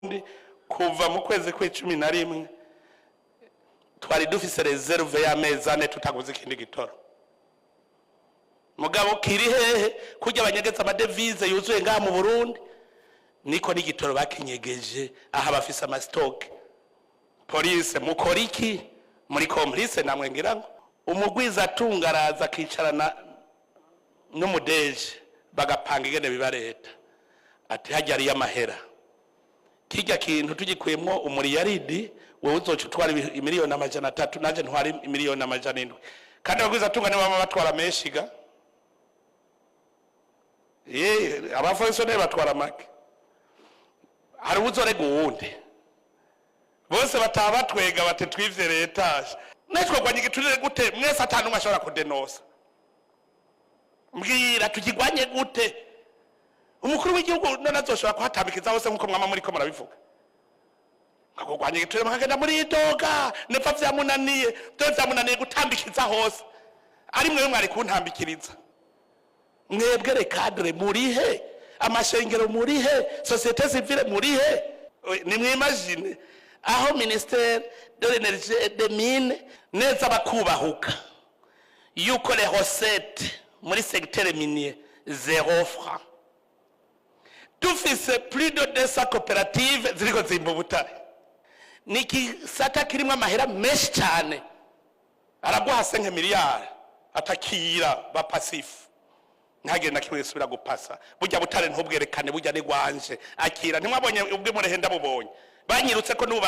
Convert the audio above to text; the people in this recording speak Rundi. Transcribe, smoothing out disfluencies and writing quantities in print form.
Burundi kuva mu kwezi kw'11 twari dufise réserve y'amezi 4 tutaguze ikindi gitoro. Mugabo kiri hehe? Kurya abanyegeza ama devises yuzuye ngaha mu Burundi, niko n'igitoro bakinyegeje aho abafise ama stocks. Police, mukora iki? Muri complice namwe. Ngira ngo umugwiza atunga araza akicarana n'umudeje, bagapanga ingene biba leta, ati hajya ariyo amahera, kirya kintu tugikuyemwo umuriyaridi, wewe uzoca utwara 300 miliyoni, nanje ntwara 700 miliyoni. Kandi abagwiza atunga nibo bama batwara menshi ga. Ye aba fonctionnaires batwara make. Hari uwuzorega uwundi, bose bataha batwega bati twivye leta. Netwogwanya igiturire gute mwese ata n'umwe ashobora kudenosa? Mbwira, tukigwanye gute? Umukuru w'igihugu none azoshobora kuhatambikiza hose nk'uko mwama muriko murabivuga? Nkakugwanya igiturire, mukagenda muri idoga nepfa vyamunaniye, vyo vyamunaniye gutambikiza hose. Ari mwewe mwari kuntambikiriza mwebwe. Les cadres murihe? Amashengero murihe? Société civile murihe? Nimwimagine aho ministère de l'Énergie et des Mines neza bakubahuka yuko les recettes muri secteur minier 0 franc, dufise plus de 200 coopératives ziriko zimba ubutare. Ni igisata kirimwo amahera menshi cyane. Araguha 5 miliyari, atakira ba passif, ntagire na kimwe gisubira gupasa. Burya butare ntubwerekane, burya ni gwanje, akira. Ntimwabonye ubwo murehe? Ndabubonye banyirutse ko n'ubu.